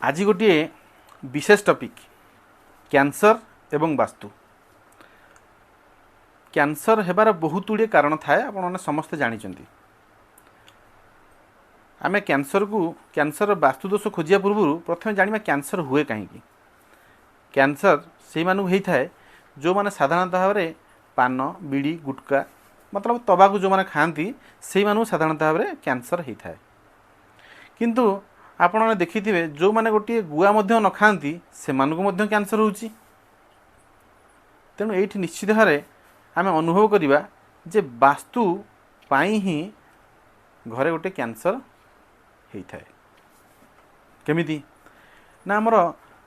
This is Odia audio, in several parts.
ଆଜି ଗୋଟିଏ ବିଶେଷ ଟପିକ୍, କ୍ୟାନ୍ସର ଏବଂ ବାସ୍ତୁ। କ୍ୟାନ୍ସର ହେବାର ବହୁତ ଗୁଡ଼ିଏ କାରଣ ଥାଏ, ଆପଣମାନେ ସମସ୍ତେ ଜାଣିଛନ୍ତି। ଆମେ କ୍ୟାନ୍ସରକୁ, କ୍ୟାନ୍ସରର ବାସ୍ତୁଦୋଷ ଖୋଜିବା ପୂର୍ବରୁ ପ୍ରଥମେ ଜାଣିବା କ୍ୟାନ୍ସର ହୁଏ କାହିଁକି। କ୍ୟାନ୍ସର ସେଇମାନଙ୍କୁ ହେଇଥାଏ ଯେଉଁମାନେ ସାଧାରଣତଃ ଭାବରେ ପାନ, ବିଡ଼ି, ଗୁଟକା, ମତଲବ ତବାକୁ ଯେଉଁମାନେ ଖାଆନ୍ତି, ସେଇମାନଙ୍କୁ ସାଧାରଣତଃ ଭାବରେ କ୍ୟାନ୍ସର ହେଇଥାଏ। କିନ୍ତୁ ଆପଣମାନେ ଦେଖିଥିବେ, ଯେଉଁମାନେ ଗୋଟିଏ ଗୁଆ ମଧ୍ୟ ନ ଖାଆନ୍ତି, ସେମାନଙ୍କୁ ମଧ୍ୟ କ୍ୟାନ୍ସର ହେଉଛି। ତେଣୁ ଏଇଠି ନିଶ୍ଚିତ ଭାବରେ ଆମେ ଅନୁଭବ କରିବା ଯେ ବାସ୍ତୁ ପାଇଁ ହିଁ ଘରେ ଗୋଟେ କ୍ୟାନ୍ସର ହେଇଥାଏ। କେମିତି ନା ଆମର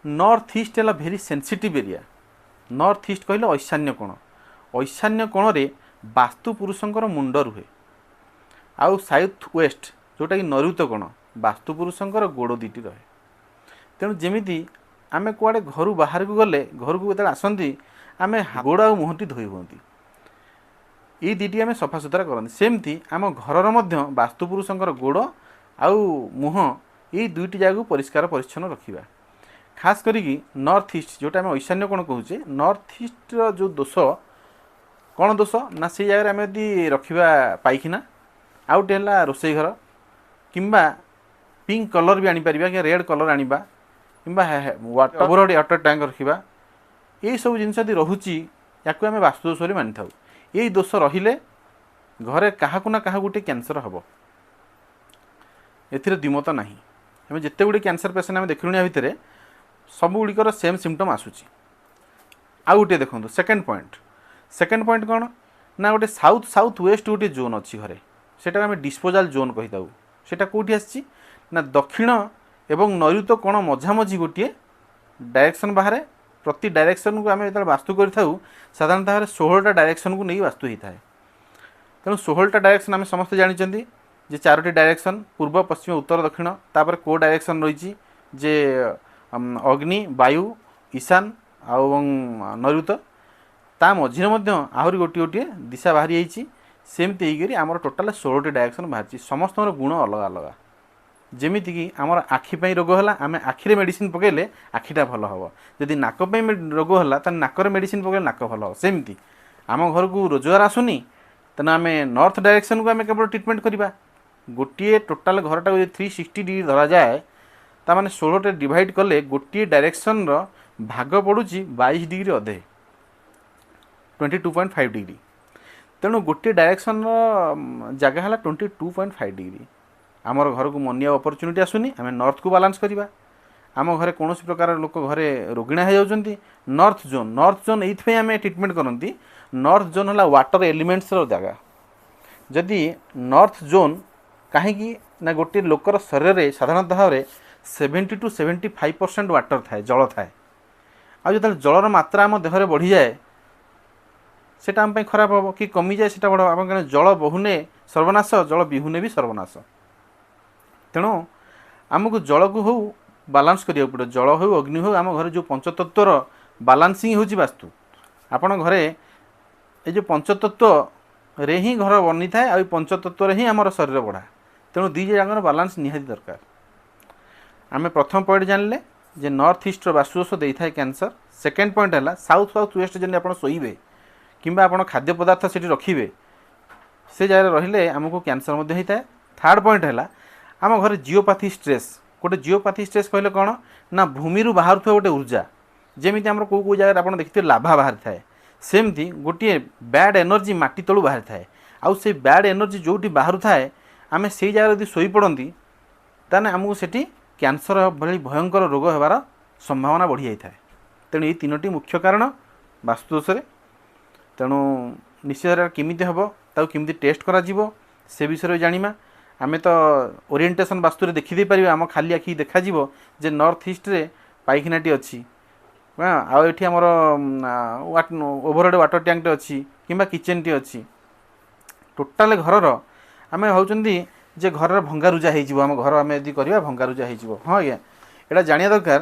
ନର୍ଥ ଇଷ୍ଟ ହେଲା ଭେରି ସେନ୍ସିଟିଭ୍ ଏରିଆ। ନର୍ଥ ଇଷ୍ଟ କହିଲେ ଐଶାନ୍ୟ କୋଣ। ଐଶାନ୍ୟ କୋଣରେ ବାସ୍ତୁ ପୁରୁଷଙ୍କର ମୁଣ୍ଡ ରୁହେ, ଆଉ ସାଉଥ୍ ୱେଷ୍ଟ ଯେଉଁଟାକି ନୈଋତ କୋଣ, ବାସ୍ତୁ ପୁରୁଷଙ୍କର ଗୋଡ଼ ଦୁଇଟି ରହେ। ତେଣୁ ଯେମିତି ଆମେ କୁଆଡ଼େ ଘରୁ ବାହାରକୁ ଗଲେ, ଘରକୁ ଯେତେବେଳେ ଆସନ୍ତି, ଆମେ ଗୋଡ଼ ଆଉ ମୁହଁଟି ଧୋଇ ହୁଅନ୍ତି, ଏଇ ଦୁଇଟି ଆମେ ସଫାସୁତୁରା କରନ୍ତି, ସେମିତି ଆମ ଘରର ମଧ୍ୟ ବାସ୍ତୁ ପୁରୁଷଙ୍କର ଗୋଡ଼ ଆଉ ମୁହଁ, ଏଇ ଦୁଇଟି ଜାଗାକୁ ପରିଷ୍କାର ପରିଚ୍ଛନ୍ନ ରଖିବା। ଖାସ୍ କରିକି ନର୍ଥ ଇଷ୍ଟ, ଯେଉଁଟା ଆମେ ଐଶାନ୍ୟ କୋଣ କହୁଛେ, ନର୍ଥ ଇଷ୍ଟର ଯେଉଁ ଦୋଷ, କ'ଣ ଦୋଷ ନା ସେଇ ଜାଗାରେ ଆମେ ଯଦି ରଖିବା ପାଇଖାନା, ଆଉ ଗୋଟେ ହେଲା ରୋଷେଇ ଘର, କିମ୍ବା ପିଙ୍କ କଲର୍ ବି ଆଣିପାରିବା କି ରେଡ଼୍ କଲର୍ ଆଣିବା, କିମ୍ବା ଓଭରହେଡ଼ ୱାଟର ଟ୍ୟାଙ୍କ ରଖିବା, ଏଇସବୁ ଜିନିଷ ଯଦି ରହୁଛି, ୟାକୁ ଆମେ ବାସ୍ତୁଦୋଷ ବୋଲି ମାନିଥାଉ। ଏଇ ଦୋଷ ରହିଲେ ଘରେ କାହାକୁ ନା କାହାକୁ ଗୋଟେ କ୍ୟାନ୍ସର ହେବ, ଏଥିରେ ଦ୍ୱିମତ ନାହିଁ। ଆମେ ଯେତେ ଗୁଡ଼ିଏ କ୍ୟାନ୍ସର ପେସେଣ୍ଟ ଆମେ ଦେଖିଲୁଣି, ୟା ଭିତରେ ସବୁଗୁଡ଼ିକର ସେମ୍ ସିମ୍ପଟମ୍ ଆସୁଛି। ଆଉ ଗୋଟିଏ ଦେଖନ୍ତୁ, ସେକେଣ୍ଡ ପଏଣ୍ଟ। ସେକେଣ୍ଡ ପଏଣ୍ଟ କ'ଣ ନା ଗୋଟେ ସାଉଥ୍ ସାଉଥ୍ ୱେଷ୍ଟ ଗୋଟିଏ ଜୋନ୍ ଅଛି ଘରେ, ସେଟାକୁ ଆମେ ଡିସ୍ପୋଜାଲ୍ ଜୋନ୍ କହିଥାଉ। ସେଇଟା କେଉଁଠି ଆସିଛି ନା ଦକ୍ଷିଣ ଏବଂ ନୈଋତ କୋଣ ମଝାମଝି ଗୋଟିଏ ଡାଇରେକ୍ସନ୍ ବାହାରେ। ପ୍ରତି ଡାଇରେକ୍ସନ୍କୁ ଆମେ ଯେତେବେଳେ ବାସ୍ତୁ କରିଥାଉ, ସାଧାରଣତଃ ଭାବରେ 16ଟା ଡାଇରେକ୍ସନ୍କୁ ନେଇ ବାସ୍ତୁ ହେଇଥାଏ। ତେଣୁ 16ଟା ଡାଇରେକ୍ସନ୍ ଆମେ ସମସ୍ତେ ଜାଣିଛନ୍ତି ଯେ ଚାରୋଟି ଡାଇରେକ୍ସନ୍, ପୂର୍ବ, ପଶ୍ଚିମ, ଉତ୍ତର, ଦକ୍ଷିଣ। ତାପରେ କେଉଁ ଡାଇରେକ୍ସନ୍ ରହିଛି ଯେ ଅଗ୍ନି, ବାୟୁ, ଈଶାନ ଆଉ ଏବଂ ନୈଋତ। ତା ମଝିରେ ମଧ୍ୟ ଆହୁରି ଗୋଟିଏ ଗୋଟିଏ ଦିଶା ବାହାରି ଯାଇଛି। ସେମିତି ହେଇକରି ଆମର ଟୋଟାଲ୍ 16ଟି ଡାଇରେକ୍ସନ୍ ବାହାରିଛି। ସମସ୍ତଙ୍କର ଗୁଣ ଅଲଗା ଅଲଗା। ଯେମିତିକି ଆମର ଆଖି ପାଇଁ ରୋଗ ହେଲା, ଆମେ ଆଖିରେ ମେଡ଼ିସିନ ପକାଇଲେ ଆଖିଟା ଭଲ ହେବ। ଯଦି ନାକ ପାଇଁ ରୋଗ ହେଲା, ତାହେଲେ ନାକରେ ମେଡ଼ିସିନ ପକାଇଲେ ନାକ ଭଲ ହେବ। ସେମିତି ଆମ ଘରକୁ ରୋଜଗାର ଆସୁନି, ତେଣୁ ଆମେ ନର୍ଥ ଡାଇରେକ୍ସନକୁ ଆମେ କେବଳ ଟ୍ରିଟମେଣ୍ଟ କରିବା। ଗୋଟିଏ ଟୋଟାଲ୍ ଘରଟାକୁ ଯଦି 360 ଡିଗ୍ରୀ ଧରାଯାଏ, ତାମାନେ 16ଟା ଡିଭାଇଡ଼ କଲେ ଗୋଟିଏ ଡାଇରେକ୍ସନର ଭାଗ ପଡ଼ୁଛି 22 ଡିଗ୍ରୀ ଅଧେ, 22.5 ଡିଗ୍ରୀ। ତେଣୁ ଗୋଟିଏ ଡାଇରେକ୍ସନର ଜାଗା ହେଲା 22.5 ଡିଗ୍ରୀ। ଆମର ଘରକୁ ମନି ଆଉ ଅପରଚ୍ୟୁନିଟି ଆସୁନି, ଆମେ ନର୍ଥକୁ ବାଲାନ୍ସ କରିବା। ଆମ ଘରେ କୌଣସି ପ୍ରକାର ଲୋକ ଘରେ ରୋଗିଣା ହେଇଯାଉଛନ୍ତି, ନର୍ଥ ଜୋନ୍। ନର୍ଥ ଜୋନ୍ ଏଇଥିପାଇଁ ଆମେ ଟ୍ରିଟମେଣ୍ଟ କରନ୍ତି, ନର୍ଥ ଜୋନ୍ ହେଲା ୱାଟର ଏଲିମେଣ୍ଟସର ଜାଗା। ଯଦି ନର୍ଥ ଜୋନ୍ କାହିଁକି ନା ଗୋଟିଏ ଲୋକର ଶରୀରରେ ସାଧାରଣତଃ ଭାବରେ 70 ଟୁ 75% ୱାଟର ଥାଏ, ଜଳ ଥାଏ। ଆଉ ଯେତେବେଳେ ଜଳର ମାତ୍ରା ଆମ ଦେହରେ ବଢ଼ିଯାଏ, ସେଇଟା ଆମ ପାଇଁ ଖରାପ ହେବ, କି କମିଯାଏ ସେଇଟା ବଡ଼ ହେବ। କାରଣ ଜଳ ବହୁନେ ସର୍ବନାଶ, ଜଳ ବିହୁନେ ବି ସର୍ବନାଶ। ତେଣୁ ଆମକୁ ଜଳକୁ ହଉ ବାଲାନ୍ସ କରିବାକୁ ପଡ଼ିବ। ଜଳ ହେଉ, ଅଗ୍ନି ହେଉ, ଆମ ଘରେ ଯେଉଁ ପଞ୍ଚତତ୍ତ୍ୱର ବାଲାନ୍ସିଂ ହେଉଛି ବାସ୍ତୁ। ଆପଣ ଘରେ ଏ ଯେଉଁ ପଞ୍ଚତତ୍ତ୍ୱରେ ହିଁ ଘର ବନିଥାଏ, ଆଉ ଏ ପଞ୍ଚତତ୍ତ୍ୱରେ ହିଁ ଆମର ଶରୀର ବଢ଼ା। ତେଣୁ ଦୁଇ ଯାକର ବାଲାନ୍ସ ନିହାତି ଦରକାର। ଆମେ ପ୍ରଥମ ପଏଣ୍ଟ ଜାଣିଲେ ଯେ ନର୍ଥ ଇଷ୍ଟର ବାସ୍ତୁଦୋଷ ଦେଇଥାଏ କ୍ୟାନ୍ସର। ସେକେଣ୍ଡ ପଏଣ୍ଟ ହେଲା ସାଉଥ୍ ସାଉଥ୍ ୱେଷ୍ଟ ଯେମିତି ଆପଣ ଶୋଇବେ କିମ୍ବା ଆପଣ ଖାଦ୍ୟ ପଦାର୍ଥ ସେଠି ରଖିବେ, ସେ ଜାଗାରେ ରହିଲେ ଆମକୁ କ୍ୟାନ୍ସର ମଧ୍ୟ ହେଇଥାଏ। ଥାର୍ଡ଼ ପଏଣ୍ଟ ହେଲା ଆମ ଘରେ ଜିଓପାଥି ଷ୍ଟ୍ରେସ୍। ଗୋଟେ ଜିଓପାଥି ଷ୍ଟ୍ରେସ୍ କହିଲେ କ'ଣ ନା ଭୂମିରୁ ବାହାରୁଥିବା ଗୋଟେ ଉର୍ଜା। ଯେମିତି ଆମର କେଉଁ କେଉଁ ଜାଗାରେ ଆପଣ ଦେଖିଥିବେ ଲାଭା ବାହାରିଥାଏ, ସେମିତି ଗୋଟିଏ ବ୍ୟାଡ଼୍ ଏନର୍ଜି ମାଟି ତଳୁ ବାହାରିଥାଏ। ଆଉ ସେଇ ବ୍ୟାଡ଼୍ ଏନର୍ଜି ଯେଉଁଠି ବାହାରୁଥାଏ, ଆମେ ସେଇ ଜାଗାରେ ଯଦି ଶୋଇପଡ଼ନ୍ତି, ତାହେଲେ ଆମକୁ ସେଠି କ୍ୟାନ୍ସର ଭଳି ଭୟଙ୍କର ରୋଗ ହେବାର ସମ୍ଭାବନା ବଢ଼ିଯାଇଥାଏ। ତେଣୁ ଏଇ ତିନୋଟି ମୁଖ୍ୟ କାରଣ ବାସ୍ତୁଦୋଷରେ। ତେଣୁ ନିଶ୍ଚିତ ଭାବରେ କେମିତି ହେବ, ତାକୁ କେମିତି ଟେଷ୍ଟ କରାଯିବ, ସେ ବିଷୟରେ ଜାଣିବା। ଆମେ ତ ଓରିଏଣ୍ଟେସନ୍ ବାସ୍ତୁରେ ଦେଖିଦେଇପାରିବା, ଆମ ଖାଲି ଆଖି ଦେଖାଯିବ ଯେ ନର୍ଥ ଇଷ୍ଟରେ ପାଇଖାନାଟି ଅଛି, ଆଉ ଏଠି ଆମର ଓଭରହେଡ଼ ୱାଟର ଟ୍ୟାଙ୍କଟେ ଅଛି କିମ୍ବା କିଚେନ୍ଟି ଅଛି। ଟୋଟାଲ୍ ଘରର ଆମେ ଭାବୁଛନ୍ତି ଯେ ଘରର ଭଙ୍ଗାରୁଜା ହେଇଯିବ, ଆମ ଘର ଆମେ ଯଦି କରିବା ଭଙ୍ଗାରୁଜା ହେଇଯିବ। ହଁ ଆଜ୍ଞା, ଏଇଟା ଜାଣିବା ଦରକାର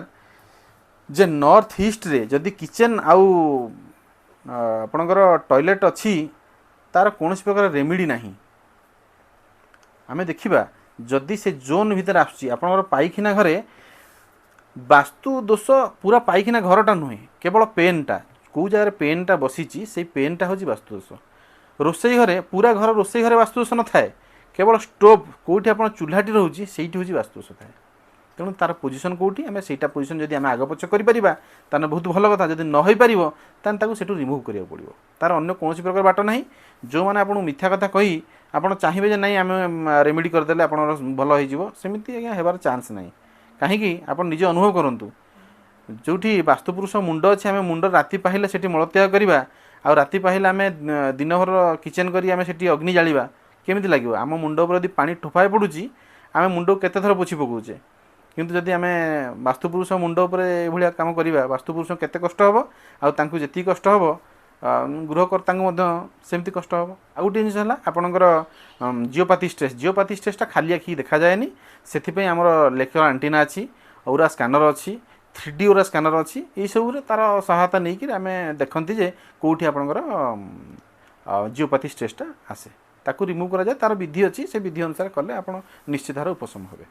ଯେ ନର୍ଥ ଇଷ୍ଟରେ ଯଦି କିଚେନ୍ ଆଉ ଆପଣଙ୍କର ଟଏଲେଟ୍ ଅଛି, ତାର କୌଣସି ପ୍ରକାର ରେମିଡ଼ି ନାହିଁ। ଆମେ ଦେଖିବା ଯଦି ସେ ଜୋନ୍ ଭିତରେ ଆସୁଛି ଆପଣଙ୍କର ପାଇଖାନା ଘରେ ବାସ୍ତୁ ଦୋଷ ପୁରା ପାଇଖାନା ଘରଟା ନୁହେଁ, କେବଳ ପେନ୍ଟା, କେଉଁ ଜାଗାରେ ପେନ୍ଟା ବସିଛି ସେଇ ପେନ୍ଟା ହେଉଛି ବାସ୍ତୁ ଦୋଷ। ରୋଷେଇ ଘରେ ପୁରା ଘର, ରୋଷେଇ ଘରେ ବାସ୍ତୁ ଦୋଷ ନଥାଏ, କେବଳ ଷ୍ଟୋଭ୍ କେଉଁଠି ଆପଣ ଚୁହ୍ଲାଟି ରହୁଛି ସେଇଠି ହେଉଛି ବାସ୍ତୁ ଦୋଷ ଥାଏ। ତେଣୁ ତା'ର ପୋଜିସନ୍ କେଉଁଠି, ଆମେ ସେଇଟା ପୋଜିସନ୍ ଯଦି ଆମେ ଆଗ ପଛ କରିପାରିବା ତାହେଲେ ବହୁତ ଭଲ କଥା। ଯଦି ନ ହୋଇପାରିବ ତାହେଲେ ତାକୁ ସେଠୁ ରିମୁଭ୍ କରିବାକୁ ପଡ଼ିବ, ତା'ର ଅନ୍ୟ କୌଣସି ପ୍ରକାର ବାଟ ନାହିଁ। ଯେଉଁମାନେ ଆପଣଙ୍କୁ ମିଥ୍ୟା କଥା କହି ଆପଣ ଚାହିଁବେ ଯେ ନାଇଁ ଆମେ ରେମିଡ଼ି କରିଦେଲେ ଆପଣଙ୍କର ଭଲ ହେଇଯିବ, ସେମିତି ଆଜ୍ଞା ହେବାର ଚାନ୍ସ ନାହିଁ। କାହିଁକି ଆପଣ ନିଜେ ଅନୁଭବ କରନ୍ତୁ, ଯେଉଁଠି ବାସ୍ତୁପୁରୁଷ ମୁଣ୍ଡ ଅଛି, ଆମେ ମୁଣ୍ଡ ରାତି ପାହିଲେ ସେଠି ମଳତ୍ୟାଗ କରିବା, ଆଉ ରାତି ପାହିଲେ ଆମେ ଦିନଭର କିଚେନ୍ କରି ଆମେ ସେଠି ଅଗ୍ନି ଜାଳିବା, କେମିତି ଲାଗିବ? ଆମ ମୁଣ୍ଡ ଉପରେ ଯଦି ପାଣି ଠୋପାଏ ପଡ଼ୁଛି ଆମେ ମୁଣ୍ଡକୁ କେତେ ଥର ପୋଛି ପକାଉଛେ, କିନ୍ତୁ ଯଦି ଆମେ ବାସ୍ତୁପୁରୁଷ ମୁଣ୍ଡ ଉପରେ ଏଭଳିଆ କାମ କରିବା, ବାସ୍ତୁପୁରୁଷ କେତେ କଷ୍ଟ ହେବ, ଆଉ ତାଙ୍କୁ ଯେତିକି କଷ୍ଟ ହେବ ଗୃହକର୍ତ୍ତାଙ୍କୁ ମଧ୍ୟ ସେମିତି କଷ୍ଟ ହେବ। ଆଉ ଗୋଟିଏ ଜିନିଷ ହେଲା ଆପଣଙ୍କର ଜିଓପାଥି ଷ୍ଟ୍ରେସ୍। ଜିଓପାଥି ଷ୍ଟ୍ରେସ୍ଟା ଖାଲି ଆଖିକି ଦେଖାଯାଏନି, ସେଥିପାଇଁ ଆମର ଲେକ୍ଚର ଆଣ୍ଟିନା ଅଛି, ଔରା ସ୍କାନର ଅଛି, 3D ଔରା ସ୍କାନର ଅଛି। ଏଇସବୁରେ ତା'ର ସହାୟତା ନେଇକରି ଆମେ ଦେଖନ୍ତି ଯେ କେଉଁଠି ଆପଣଙ୍କର ଜିଓପାଥି ଷ୍ଟ୍ରେସ୍ଟା ଆସେ, ତାକୁ ରିମୁଭ୍ କରାଯାଏ। ତା'ର ବିଧି ଅଛି, ସେ ବିଧି ଅନୁସାରେ କଲେ ଆପଣ ନିଶ୍ଚିତ ଭାବରେ ଉପଶମ ହେବେ।